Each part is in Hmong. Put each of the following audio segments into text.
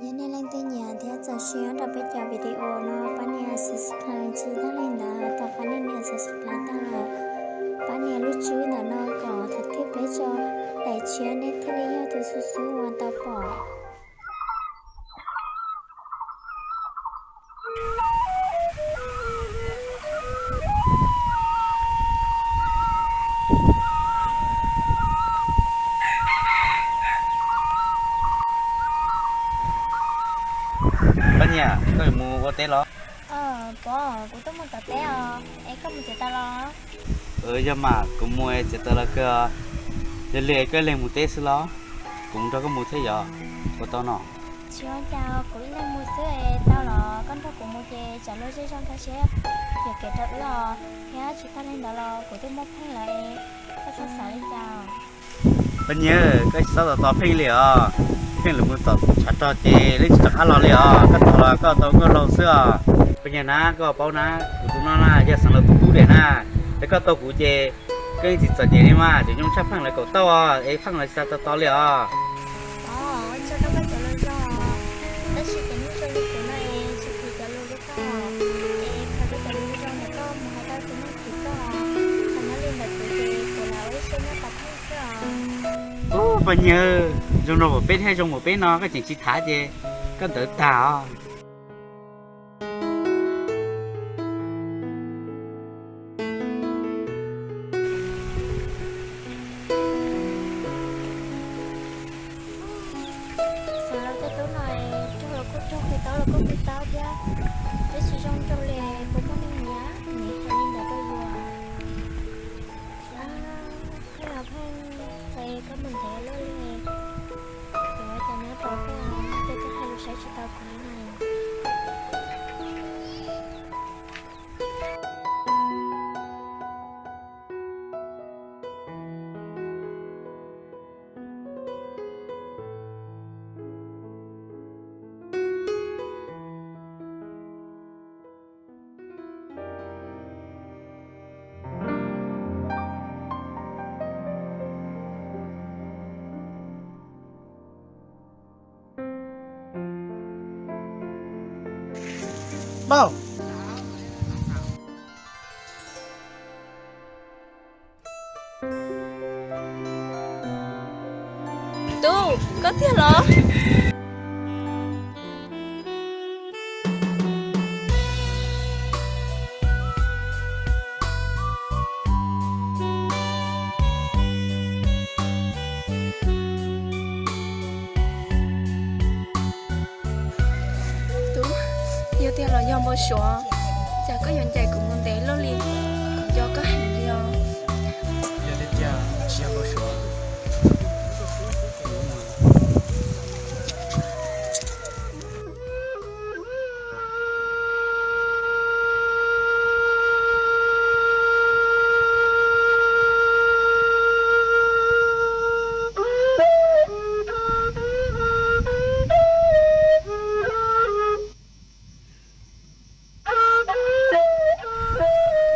Yog nej leej twg nyiam thiab txaus siab rau peb cov video no, pab nias subscribe txhawb tag li ntawd. Tom qab nej nias subscribe tag lawm, pab nias lub tswb ntawm no kom thaum twg peb tso daim tshiab nej thiaj li yog tus xub xub uas tau pom. Koj niam, koj yuav mus ua teb los? Pov, kuv twb mus tom teb os, es koj mus txiav taws los? Yog mas, kuv mus txiav taws los kawg. Yog li koj ib leeg mus teb xwb los? Kuv mus nrog koj mus thiab yog, ua tau no? Tsis ua cas, kuv ib leeg mus xwb es tau los? Koj nrog kuv mus ces tsam luag zej zog nkag siab yuam kev rau wb os. Thiab tsis tag li ntawd los kuv twb muaj Pheej lawm es koj txhob xav li cas. Poj niam, koj tsis txhob tos tos Pheej li os. Pheej lawv mus tom tshav rog ces lawv tsis rov qab los li os. Koj tos los koj tau nkauj laug xwb os. Poj niam na, koj paub na, kuv tus no na yog xeev laus tus tub diam na. Yog koj tau kuv ces koj yeej tsis txom nyem li mas, cov nyuj tshaj Pheej lawv kaum tauj os, es Pheej lawv tsis xav tos tos li os. Ua tsaug rau koj cov lus zoo, tab sis cov nyuj zoo li kuv no es tsis phim cov lus li koj, es khaws koj cov lus zoo ntawm koj mus hais rau tus neeg phim koj, qhov nyob li ntawm kuv ces kuv lam ua ib siab nyob tos Pheej xwb os. Ub, poj niam, zoo no npaum peb thiab zoo npaum peb no koj tseem tsis tham ces koj ntawd tag os. Xeev laus tej tub no raug los kuj raug, qhia tau los kuj qhia tau thiab, tab sis zoo nraug li puas muaj neeg nyiam, nyiam hais li ntawd rau yus. Koj los Pheej, ces koj mus ntev luaj li, yuav ua cas nyob tos koj, ces koj hais lus saib tsis tau kuv li na. Npauj! Tub, koj tiag los? Tub, yog tiag los yog npau suav? Cas koj yuav ncaim kuv mus ntev luaj li, kuv nco koj heev li os. Yog tiag tiag, tsis yog npau suav.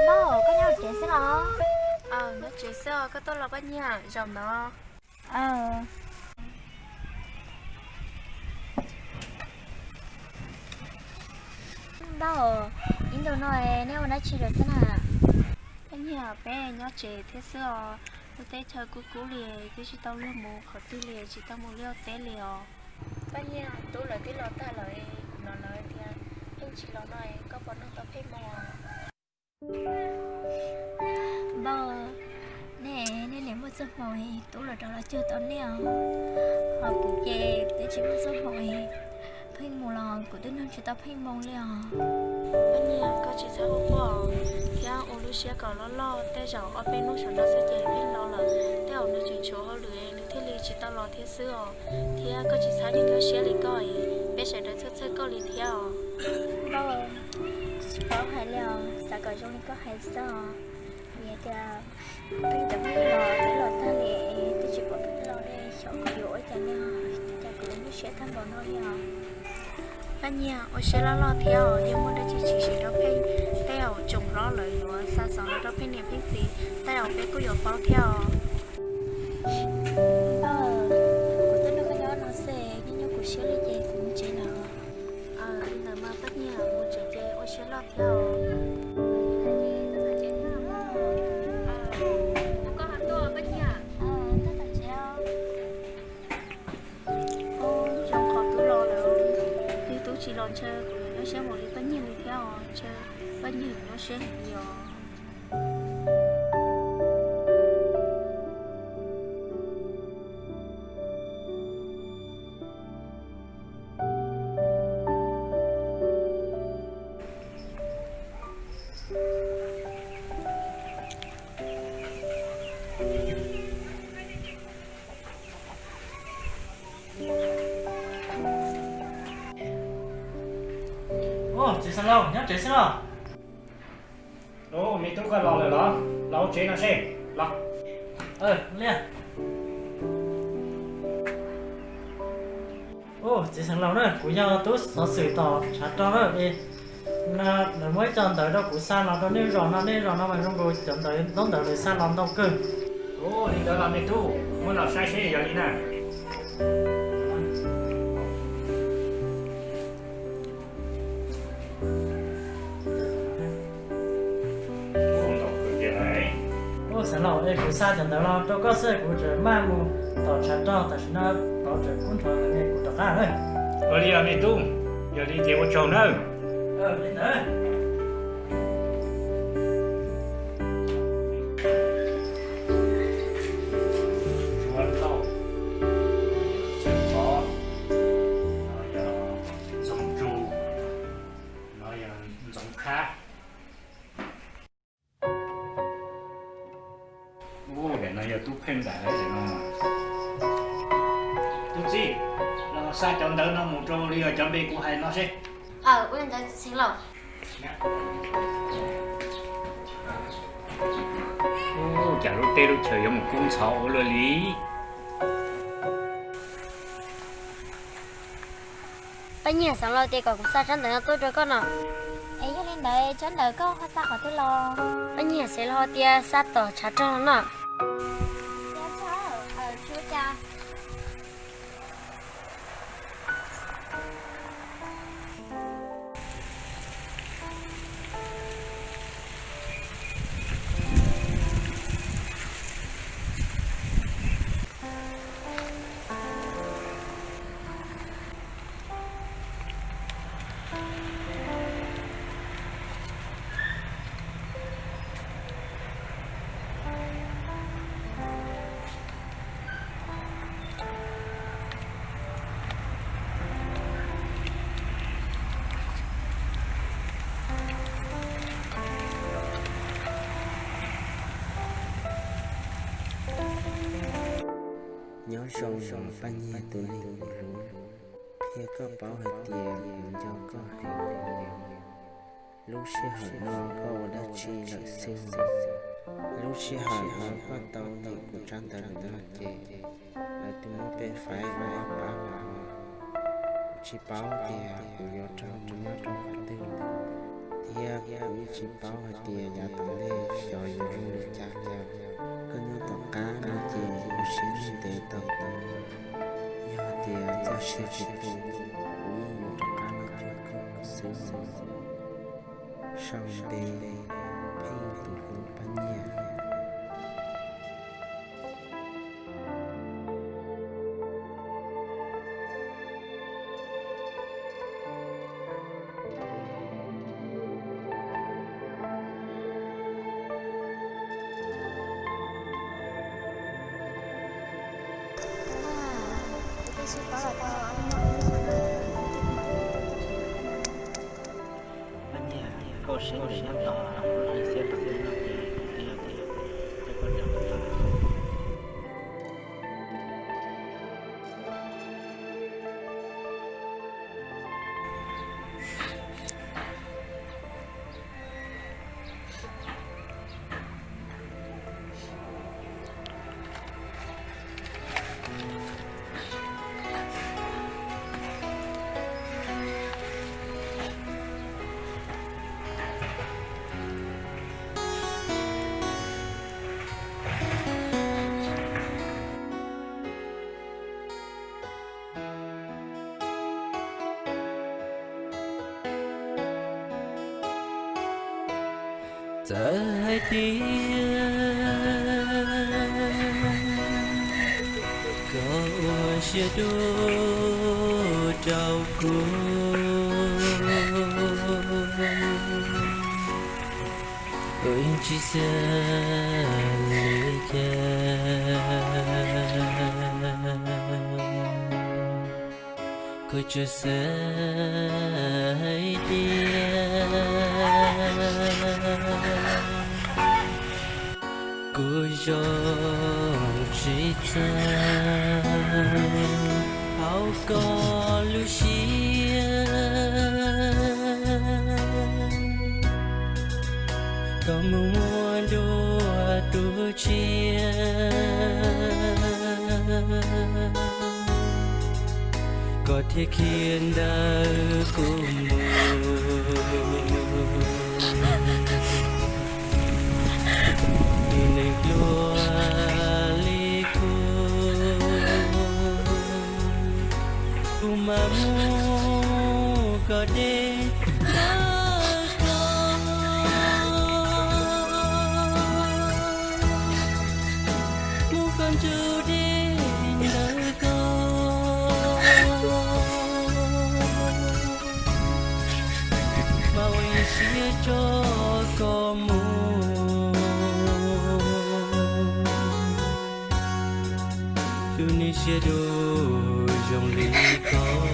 Npauj, koj nyob tsev xwb los? Nyob tsev xwb os, koj tuaj los poj niam zaum no. Npauj, ib ntus no nej ua dab tsi lawm xwb na? Poj niam, peb nyob tsev thiab xwb os. Lub teb chaws kub kub li, twb tsis tau luag mus qhov twg li, tsis tau mus liaj teb li os. Poj niam, tub lawv twb los tag lawm, kuv hnov lawv tias Pheej tsis los no, koj puas nug tau Pheej mus? Npauj, nej, nej niam muaj txoj hmoov es tub los rov los cuag tau nej os. Ho kuv ces twb tsis muaj txoj hmoov es Pheej mus los kuv twb nug tsis tau Pheej moo li os. Poj niam, koj tsis txhob quaj quaj thiab ua lub siab kom loj loj, tej zaum ob peb hnub saum no xwb ces Pheej los lawm, tej zaum nws tseem tshuav hauj lwm nws thiaj li tsis tau los thiab xwb os. Thiab koj tsis txhob nyuaj nyuaj siab li koj, peb sawv daws txhawj txhawj koj li thiab os. Npauj, tsis paub hais li os, xav kom zoo li koj hais xwb os. Vim tias Pheej cov phooj ywg los twb los tag li, twb tsis pom Pheej los li, xyov kuv yuav ua cas li os, cas kuv nyuaj siab tag npaum no li os. Poj niam, ua siab loj loj thiab os, yog muaj dab tsi tshwm sim rau Pheej, tej zaum tsoom hlob lawv yuav xa xov los rau Pheej niam Pheej txiv, tej zaum peb kuj yuav paub thiab os. Npauj, kuv tuaj nrog koj nyob no xwb, nyuaj nyuaj kuv siab li ces kuv mus tsev lawm. Thiab os. Ua koj ho tuaj Paj Nyiag? Ua, tuaj tom tsev os. Ub, zoo qhov tub los lawm. Yog tub tsis los ntshe kuv yuav nyuaj siab npaum li Paj Nyiag li thiab os, ntshe Paj Nyiag yuav nyuaj siab heev li os. Ub, txiv xeev laus nyob tsev xwb los? Ub, me tub koj los lawm los? Los hauv tsev no seb, los. Ub, txiv xeev laus na, kuv yog tub xov xwm tom tshav rog na. No lawv muab ib co ntawv rau kuv xa los rau nej zos no, nej zos no mas zoo nkaus cov ntawv ntaub ntawv lawv xa los ntau kawg. Ub, li ntawd los me tub, muab los saib seb yog li na. Ub, xeev laus, es kuv xa cov ntawv los rau koj xwb, kuv tseem maj mus tom tshav rog, tam sim no tod tseem kub nrho heev, kuv rov qab lawm. Ua li os me tub, yog li ces ua tsaug nawb. Li ntawd. Tsuav lauj, txiv pov, no yog Ntxoov Tsu, no yog Ntxoov Khab. Ub, daim no yog tub pheej daim lawm no. Tub txib, los xa cov ntawv no mus rau li cov npe kuv hais no seb. Aw, ua li ntawd txiv xeev laus. Ub, cas lub teb lub chaw yuav mus kub ntxhov ua luaj li. Paj Nyiag, xeev laus tias kom kuv xa tsob ntawv no tuaj rau koj no. Es yog li ntawd tsob ntawv koj ho xa qhov twg los? Paj Nyiag, xeev laus tias xa tom tshav rog no. Nyob zoo Paj Nyiag tus neeg kuv hlub, qhia koj paub hais tias kuv nco koj heev li. Lub sij hawm no koj ua dab tsi lawm xwb? Lub sij hawm no koj tau nyeem kuv tsab ntawv lawm no ces lawv twb muab peb faib ua ob pab lawm. Kuv tsis paub tias kuv yuav raug mus nyob rau qhov twg, thiab kuv yeej tsis paub hais tias yav tom ntej xyov yuav zoo li cas li. Koj nyob tom qab no ces ua siab ntev tau tau, yog hais tias txoj sia tsis tu, kuv yeej yuav rov qab los cuag koj xwb. Sau npe, Pheej tus hlub Paj Nyiag. Paj Nyiag, koj siab ntev nyob tos kuv ib xiab tom ntej no ces kuv twb yog tias coj koj rov qab. Txawm hais tias koj ua siab dub rau kuv, kuv yeej tsis xav li cas. Kuv tsuas xav hais tias kuv zoo tsis txawj hauv koj lub siab, koj mus muaj dua tus tshiab, koj thiaj khiav ntawm kuv mus. Tus neeg hluas li kuv, kuv mam muab koj dej ntawm koj, muab koj ntsuj dej ntawm koj, mas ua ib siab tso koj mus. Tus neeg siab dub zoo li koj,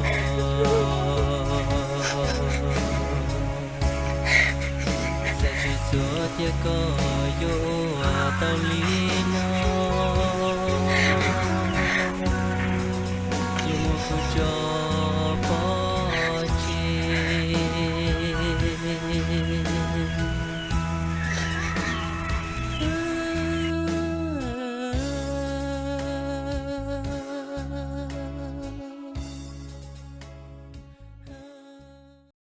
xav tsis txog tias koj yuav ua tau li